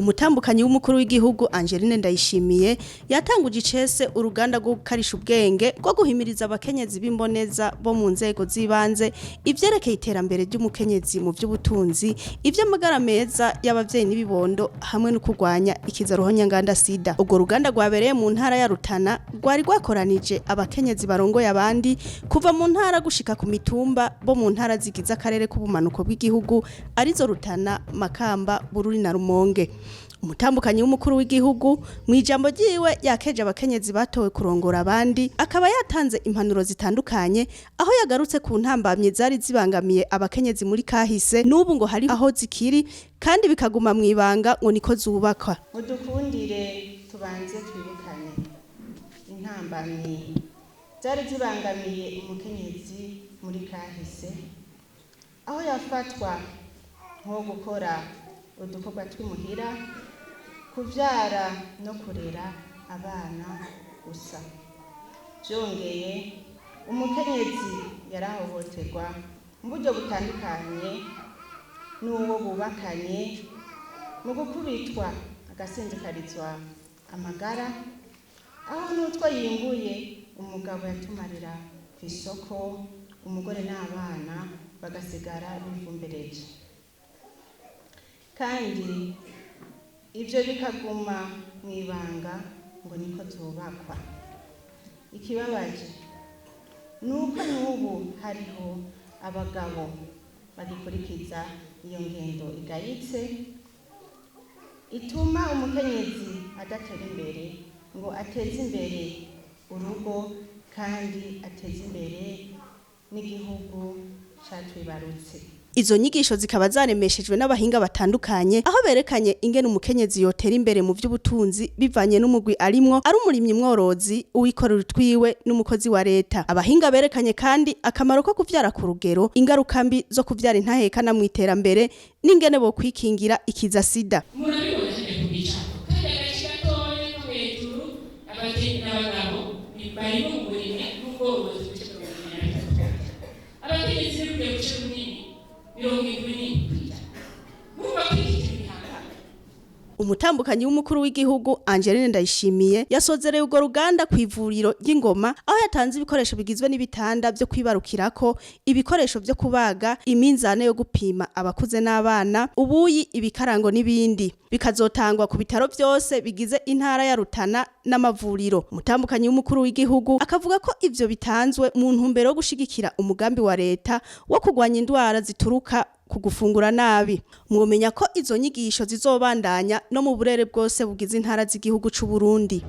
Umutambukanyi w'umukuru w'igihugu Angeline Ndayishimiye yatanguje icese uruganda rwo gukarisha ubwenge rwo guhimiriza abakenyezi b'imboneza bo mu nzego z'ibanze ivyerekeye iterambere ry'umukenyezi mu by'ubutunzi, ivy'amagara meza y'abavyeyi n'ibibondo hamwe no kurwanya ikiza ruhonyanganda sida. Urwo ruganda rwabereye mu ntara ya Rutana rwari rwakoranije abakenyezi barongoye abandi kuva mu ntara gushika ku mitumba bo mu ntara zigize akarere k'ubumanuko bw'igihugu, arizo Rutana, Makamba, Bururi na Rumonge. Umutambukanyi w'umukuru w'igihugu mu ijambo ryiwe yakeje abakenyezi batowe kurongora abandi, akaba yatanze impanuro zitandukanye, aho yagarutse ku ntambamye zari zibangamiye abakenyezi muri kahise, n'ubu ngo hari aho zikiri kandi bikaguma mu ibanga, ngo niko zubakwa. Mudukundire tubanze twibukane intambamyi zari zibangamiye umukenyezi muri kahise, aho yafatwa nko gukora udukorwa tw'imuhira, kuvyara no kurera abana gusa. Byongeye, umukenyezi yarahohoterwa mu buryo butandukanye n'uwo bubakanye, mu gukubitwa agasinzikarizwa amagara, aho n'utwo yimbuye umugabo yatumarira ku isoko, umugore n'abana bagasigara bivumbereje, kandi ibyo bikaguma mu ibanga, ngo niko zubakwa. Ikibabaje ni uko n'ubu hariho abagabo bagikurikiza iyo ngendo igayitse ituma umukenyezi adatera imbere ngo ateze imbere urugo kandi ateze imbere n'igihugu catwibarutse. Izo nyigisho zikaba zaremeshejwe n'abahinga batandukanye, aho berekanye ingene umukenyezi yotera imbere mu by'ubutunzi bivanye n'umugwi arimwo, ari umurimyi mworozi, uwikorera utwiwe n'umukozi wa leta. Abahinga berekanye kandi akamaro ko kuvyara ku rugero, ingaruka mbi zo kuvyara intahekana mu iterambere n'ingene bo kwikingira ikiza sida. Murabibona hajya ku bicapo kandi agace gatoya ko hejuru, n'abagabo barimo mu burimyi n'ubworozi ku bice 73, abakenyezi n'urugero buce bunini 77%. Murumva ko iki kintu gihambaye. Umutambukanyi w'umukuru w'igihugu Angeline Ndayishimiye yasozereye urwo ruganda ku ivuriro ry'Ingoma, aho yatanze ibikoresho bigizwe n'ibitanda byo kwibarukirako, ibikoresho byo kubaga, iminzane yo gupima abakuze n'abana, ubuyi, ibikarango n'ibindi, bikazotangwa ku bitaro byose bigize intara ya Rutana n'amavuriro. Umutambukanyi w'umukuru w'igihugu akavuga ko ivyo bitanzwe mu ntumbero yo gushigikira umugambi wa leta wo kurwanya indwara zituruka ku gufungura nabi. Mwomenya ko izo nyigisho zizobandanya no mu burere bwose bugize intara z'igihugu c'u Burundi.